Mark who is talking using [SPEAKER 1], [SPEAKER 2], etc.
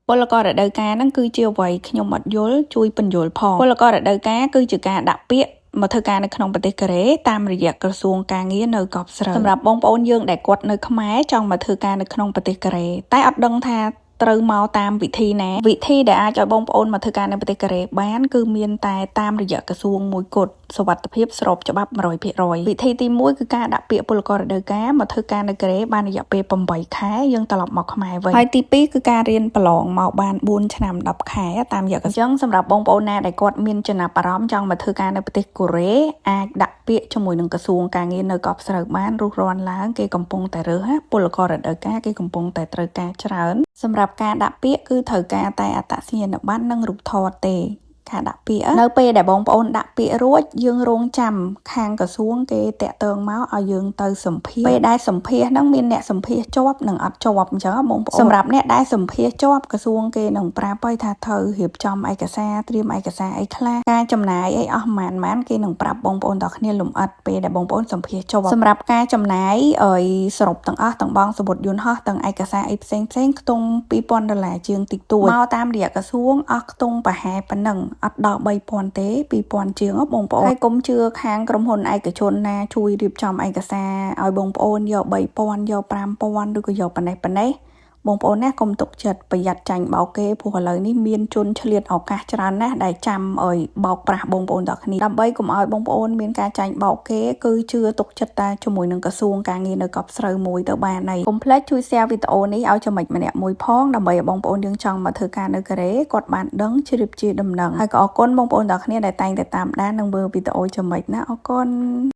[SPEAKER 1] ពលកររដូវកាលហ្នឹងគឺជាអ្វីខ្ញុំអត់យល់ជួយពន្យល់ផងពលកររដូវកាលគឺជាការដាក់ពាក្យមកធ្វើការនៅក្នុងប្រទេសកូរ៉េតាមរយៈក្រសួងការងារនៅកប់ស្រូវសម្រាប់បងប្អូនយើងដែលគាត់នៅខ្មែរចង់មកធ្វើការនៅក្នុងប្រទេសកូរ៉េតែអត់ដឹងថាត្រូវមកតាមវិធីណាវិធីដែលអាចឲ្យបងប្អូនមកធ្វើការនៅប្រទេសកូរ៉េបានគឺមានតែតាមរយៈក្រសួងមួយគត់សុវត្ថិភាពស្របច្បាប់100%វិធីទី1គឺការដាក់ពាក្យពលកររដូវកាលមកធ្វើការនៅកូរ៉េបានរយៈពេល8ខែយើងត្រឡប់មកខ្មែរវិញហើយទី2គឺការរៀនប្រឡងមកបាន4ឆ្នាំ10ខែតាមរយៈអញ្ចឹងសម្រាប់បងប្អូនណាដែលគាត់មានចំណាប់អារម្មណ៍ចង់មកធ្វើការនៅប្រទេសកូរ៉េអាចដាក់ពាក្យជាមួយនឹងក្រសួងការងារនៅកប់ស្រូវបានរុះរាន់ឡើងគេកំពុងតែរើសណាពលកររដូវកាលគេកំពុងតែត្រូវការច្រើនសម្រាប់ការដាក់ពាក្យគឺត្រូវការតែអត្តសញ្ញាណប័ណ្ណនិងរូបថតទេការដាក់ពាក្យនៅពេលដែលបងប្អូនដាក់ពាក្យរួចយើងរងចាំខាងក្រសួងគេតាក់ទងមកឲ្យយើងទៅសម្ភាសពេលដែលសម្ភាសហ្នឹងមានអ្នកសម្ភាសជាប់និងអត់ជាប់អញ្ចឹងបងប្អូនសម្រាប់អ្នកដែលសម្ភាសជាប់ក្រសួងគេនឹងប្រាប់ឲ្យថាត្រូវរៀបចំឯកសារត្រៀមឯកសារអីខ្លះការចំណាយអីអស់ប៉ុន្មានៗគេនឹងប្រាប់បងប្អូនទាំងគ្នាលម្អិតពេលដែលបងប្អូនសម្ភាសជាប់សម្រាប់ការចំណាយឲ្យសរុបទាំងអស់ទាំងបងសំបុត្រយន្តហោះទាំងឯកសារអីផ្សេងផ្សេងខ្ទង់2000ដុល្លារជាងតិចតួចមកតាមរយៈក្រសួងអស់ខ្ទង់ប្រហែលប៉ុណ្ណឹងអត់ដល់3000ទេ2000ជាងបងប្អូនហើយកុំជឿខាងក្រុមហ៊ុនឯកជនណាជួយរៀបចំឯកសារឲ្យបងប្អូនយក3000យក5000ឬក៏យកប៉ុណ្ណេះប៉ុណ្ណេះបងប្អូនណាកុំទុកចិត្តប្រយ័ត្នចាញ់បោកគេព្រោះឥឡូវនេះមានជនឆ្លៀតឱកាសច្រើនណាស់ដែលចាំឲ្យបោកប្រាស់បងប្អូនទាំងគ្នាដើម្បីកុំឲ្យបងប្អូនមានការចាញ់បោកគេគឺជឿទុកចិត្តតែជាមួយនឹងក្រសួងការងារនៅកប់ស្រូវមួយទៅបានហើយកុំភ្លេចជួយ share វីដេអូនេះឲ្យចំណិចម្នាក់មួយផងដើម្បីឲ្យបងប្អូនយើងចង់មកធ្វើការនៅកូរ៉េគាត់បានដឹងជ្រាបជាដំណឹងហើយក៏អរគុណបងប្អូនទាំងគ្នាដែលតែងតែតាមដាននិងមើលវីដេអូចំណិចណាអរគុណ។